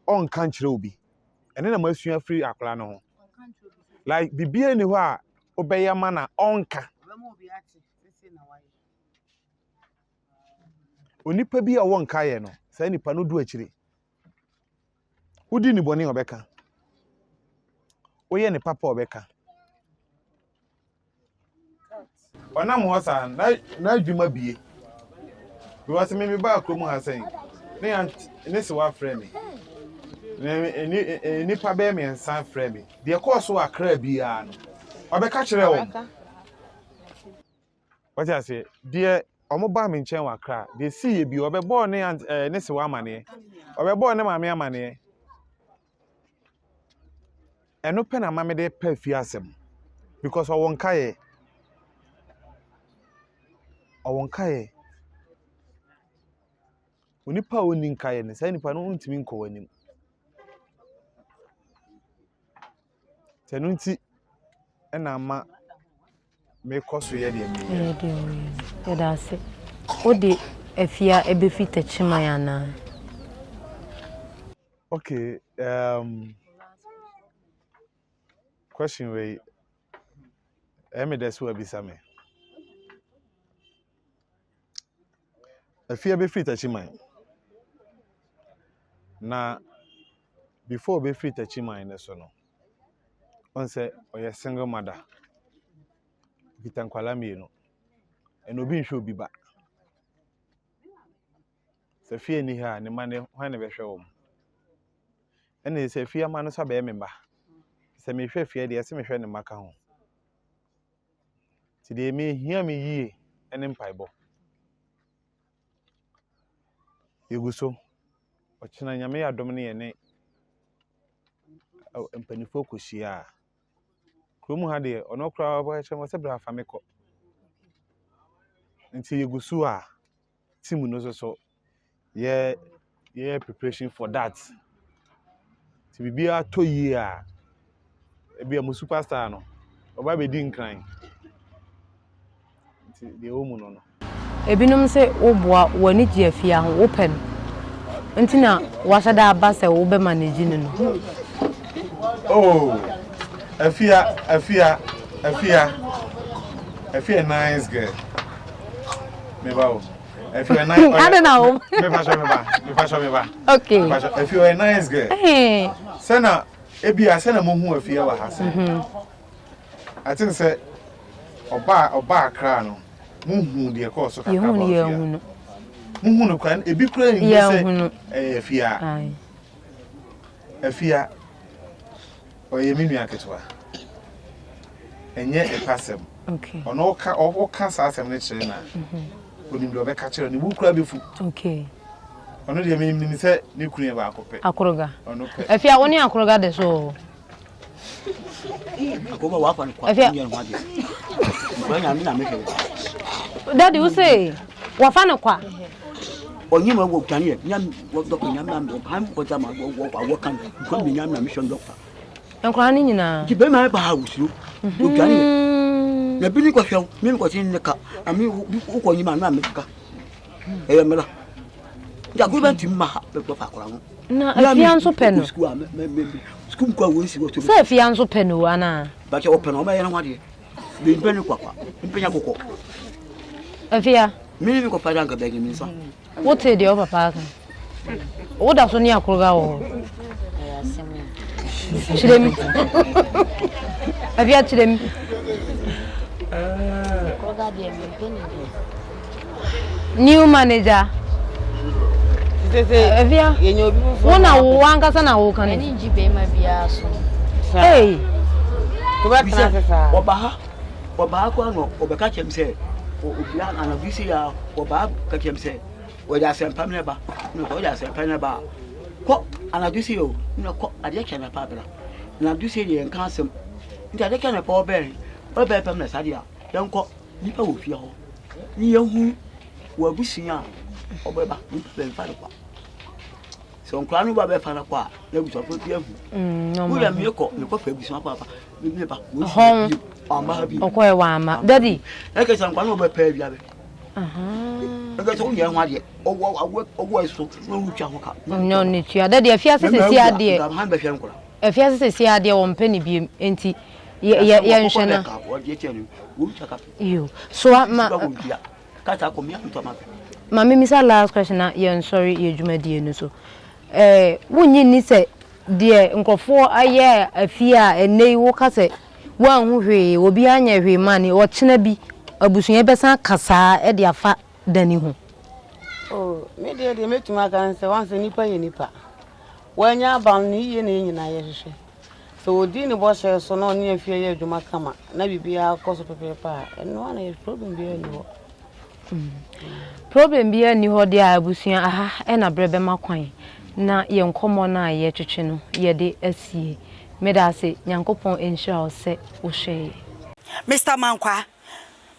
a ɔnka nkyerɛ obi. Ɛno na masua firi akwadaa no ho. Like biribiara nni hɔ a wobɛyɛ ma na ɔnka. Onipa bi a ɔwɔ nkaeɛ no, saa nipa no du akyire. Wodi ne bɔne a ɔbɛka. Woyɛ ne papa a ɔbɛka. Ɔnam hɔ saa no, n'adwuma bue. Because me mebaa kurom ha sɛn, ne aunt ne sewa frɛ me. Ne nnipa bɛyɛ mmiɛnsa frɛ me. Deɛ ɛkɔɔ so wɔ Accra biara no, ɔbɛka kyerɛɛ wɔn. Wɔte aseɛ? Deɛ wɔn baa me nkyɛn wɔ Accra, deɛ ɛsiiɛ bi, ɔbɛbɔɔ ne aunt ɛɛ ne sewa amaneɛ. Ɔbɛbɔɔ ne maame amaneɛ. Ɛno pɛ na ama mede pɛ fie asɛm because ɔwɔ nkaeɛ. Ɔwɔ nkaeɛ. Onipa a ɔnni nkaeɛ no, saa nipa no ntumi nkɔ w'anim. Sɛ ɛno nti na ama mekɔ so yɛ deɛ meyɛ. Yɛ deɛ woyɛ no. Yɛda ase. Wode afie a ɛbɛfi Takyiman anaa? Okay, um, question wei, ɛyɛ me dɛ sɛ wabisa me. Afia bɛfiri Takyiman. Na before ɔbɛfiri Takyiman no so no, ɔn sɛ ɔyɛ single mother. Ɔkita nkwadaa mmienu. Ɛna obi nhwɛ obi ba. Sɛ fie nni ha a, ne mma no, hwan na ɛbɛhwɛ wɔn? Ɛna sɛ fie ama no nso abɛyɛ me mma. Sɛ mehwɛ fie deɛ, ɛsɛ mehwɛ ne mma ka ho. Nti deɛ mehia me yie ne mpaebɔ. Yɛgu so. Ɔkyena Nyame yɛ adom ne yɛne mpanimfoɔ kɔhyia a, kurom ha deɛ ɔno koraa ɔbɛka kyerɛ me sɛ bra fa me kɔ. Nti yɛgu so a team no nso so yɛ yɛyɛ preparation for that. Nti biribiara tɔ yie a, ebi a mo superstar no, ɔba abɛdi nkran. Nti deɛ ɛwɔ mu no no. Ebinom se woboa, w'ani gye afia ho, wopɛ no nti na woahyɛ da aba sɛ wobɛ manage no no. Oh, Afia, Afia, Afia, Afia nice girl. Meba o. Afia nice. Ade na o. Mepa sọ meba. Mepa sọ meba. Okay. Mepa sọ Afia ɔyɛ nice girl. Hey. Sɛ na ebia sɛ na mo hu Afia wɔ ha sɛ. Mhm. I think sɛ ɔba ɔba Accra no mo hu deɛ kɔɔ so kakra Yehu ba no Afia. yɛhu no. Mo hu no kora ebi kora nhu sɛ Yɛhu no. ɛyɛ Afia. Aye. Afia ɔyɛ me nua ketewa. Ɛnyɛ ɛpasɛm. Okay. Ɔno ɔka ɔka saa asɛm no kyerɛ na onim deɛ ɔbɛka kyerɛ ne bu kura bɛfu. Okay. Ɔno deɛ menim sɛ ne kunu yɛ baako pɛ. Akoroga. Ɔno pɛ. Afia wo ne akoroga de so. Akoroga wafa no kwa. Afia. Nyɛ ho adeɛ. Nkwa nyame na mehwɛ. Daddy wo se wafa no kwa. Ɔnyɛ ma wɔ dwane yɛ nyam wɔ dɔkta nyam na wɔ kan wɔ dama wɔ wɔ wɔ kan nkwa mi nyam na mehwɛ dɔkta. Nkwadaa no nyinaa. Nti bɛrima ba ha wosuro. Odwane yɛ. Na bi ne kɔhwɛ wo, me mekɔte ne ka, na me wokɔ nyima na meka. Ɛyɛ mmara. Nti agorɔ bɛntumi ma ha bɛkɔ fa akora ho. Na afia nso pɛ no. Sukuu a mɛ mɛ mɛ sukuu nkɔ a wɔn si wɔ so. Sɛ afia nso pɛ no anaa? Bàtɛ ɔpɛ no ɔbɛyɛ ne ho adeɛ. Bɛ mpɛ ne kwakwa, mpɛ nya kɔkɔ. Afia. Me ne me kɔfa da nka bɛgye me nsa. Wotee deɛ wo papa aka? Woda so ne akoroga wɔ hɔ? Kyerɛ mu. Afia kyerɛ mu. New manager. Afia, wo na wo ankasa na wo ka ne. Ɛni ngye bɛrima biara so. Hey. Ɔba ha. Ɔbaa koraa na ɔbɛka kyerɛ me sɛ obia anadwo sei a ɔbaa ka kyerɛ me sɛ wɔde asɛmpa no ba na ɔde asɛmpa no ba a kɔ anadwo sei o na kɔ adeɛ kyɛ anapa bra anadwo sei deɛ yɛnka asɛm nti adeɛ kyɛ anapa ɔbɛn ɔbɛn pɛm na saa deɛ a yɛnkɔ nipa wɔ fie hɔ ne yɛhu wɔ abusua a ɔbɛba nipa bɛmfa no kwa Sɛ nkwadaa no ba bɛfa no kɔ a, na abusuafoɔ bi ahu. Mm, Woyɛ mekɔ mekɔ fɛ abusua kɔ aba me ba. Hɔn ɔkɔɛ wama dadi. Ɛkɛ sɛ nkwadaa no bɛpɛ awia bɛ. Ɛkɛ sɛ wonyɛ ho adeɛ ɔwɔ awɔ ɔwɔ ɛso na wotwa ho ka. Ɔnyɛ ɔne tua dadi afiase sisi adeɛ. Han bɛhwɛ nkwadaa. Afiase sisi adeɛ wɔn pɛ ne biem nti yɛ yɛ yɛnhwɛ na. Yo so ma. Ma memmisa last question na yɛnsɔre yɛ dwumadie no so. Eh, wonnye nni sɛ deɛ nkurɔfoɔ ayɛ afie a ɛnnɛ yi woka sɛ woanhu hwee, obi anyɛ hwee ma ne ɔkyena bi abusua yi bɛsan aka saa de afa Dani ho? Oh, me deɛ deɛ mɛtumi aka ne sɛ wahu sɛ nnipa yɛ nnipa. Wanya aba no ne yie na yɛn nyinaa yɛhwehwɛ. Sɛ ɔdi ne bɔhyɛ so na ɔne afie yɛ adwuma kama na biribiara kɔ so pɛpɛɛpɛ a, ɛno ara na yɛ problem biara nni hɔ. Problem biara nni hɔ deɛ a abusua aha ɛna berɛ bɛma kwan na yɛn nkɔmmɔ no a yɛtwetwe no yɛde asie. Meda ase Nyankopɔn nhyira wo sɛ wohwɛeɛ. Mister Mankwaa,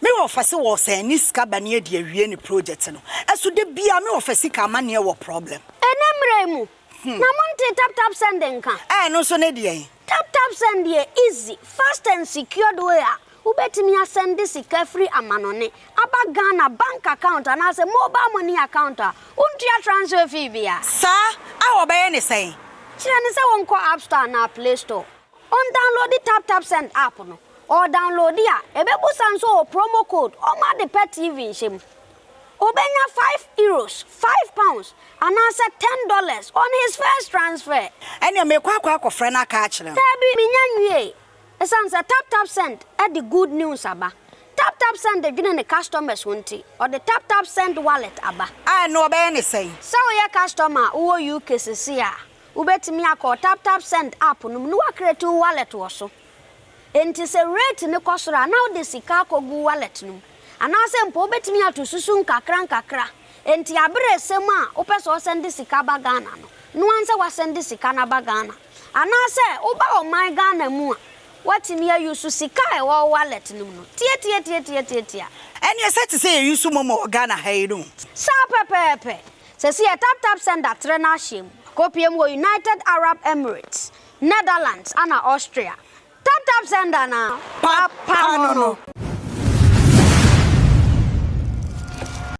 me wɔfa se wɔɔsɛn ne sika ba ne adi awie ne project no, ɛso da biaa me wɔfa sika amaneɛ wɔ problem. Ɛnɛ mmerɛ yi mu Na montee tap tap send nka? Ɛɛ no nso ne deɛn? Tap tap send yɛ easy, fast and secured way a wobɛtumi asɛnde sika firi amanɔne aba Ghana bank account anaasɛ mobile money account a wontua transfer fee biara. Saa a wɔbɛyɛ ne sɛn? Kyerɛ no sɛ ɔnkɔ App Store anaa Play Store, ɔndownloadi Tap Tap Send app no. Ɔɔdownloadi a, ɛbɛbusa nso ɔwɔ promo code ɔma ade pɛ TV nhyɛ mu. Obenya €5, £5, anaasɛ $10 on his first transfer. Ɛnneɛ merekɔ akɔ akɔfrɛ no aka akyerɛ no. Daabi, minnya nwiei. Esiane sɛ TapTapSend de good news aba, TapTapSend dwene ne customers ho nti, ɔde TapTapSend Wallet aba. A Ɛnneɛ ɔbɛyɛ ne sɛn? Sɛ woyɛ customer a wowɔ UK seesei a, wubetumi akɔ TapTapSend app no mu na woacreate wo wallet wɔ so. Enti sɛ rate no kɔ soro a, na wode sika akɔgu wo wallet no mu. Anaasɛ mpo wobɛtumi ato susu nkakrankakra. Enti aber a ɛsɛ mu a wopɛ sɛ ɔsɛnde sika ba Ghana no, noa ara sɛ woasɛnde sika no aba Ghana. Anaasɛ woba ɔman Ghana mu a, woatumi ayusu sika a ɛwɔ wo wallet no mu no. Tiatiatiatiatiatia. Ɛneɛ sɛ te sɛ yɛyusu momo wɔ Ghana ha yi no. Saa pɛpɛɛpɛ! Sɛsi yɛ TapTapSend atrɛ n'ahyɛ mu. Akɔpue mu wɔ United Arab Emirates, Netherlands ana Austria. TapTapSend anaa? Papa no no.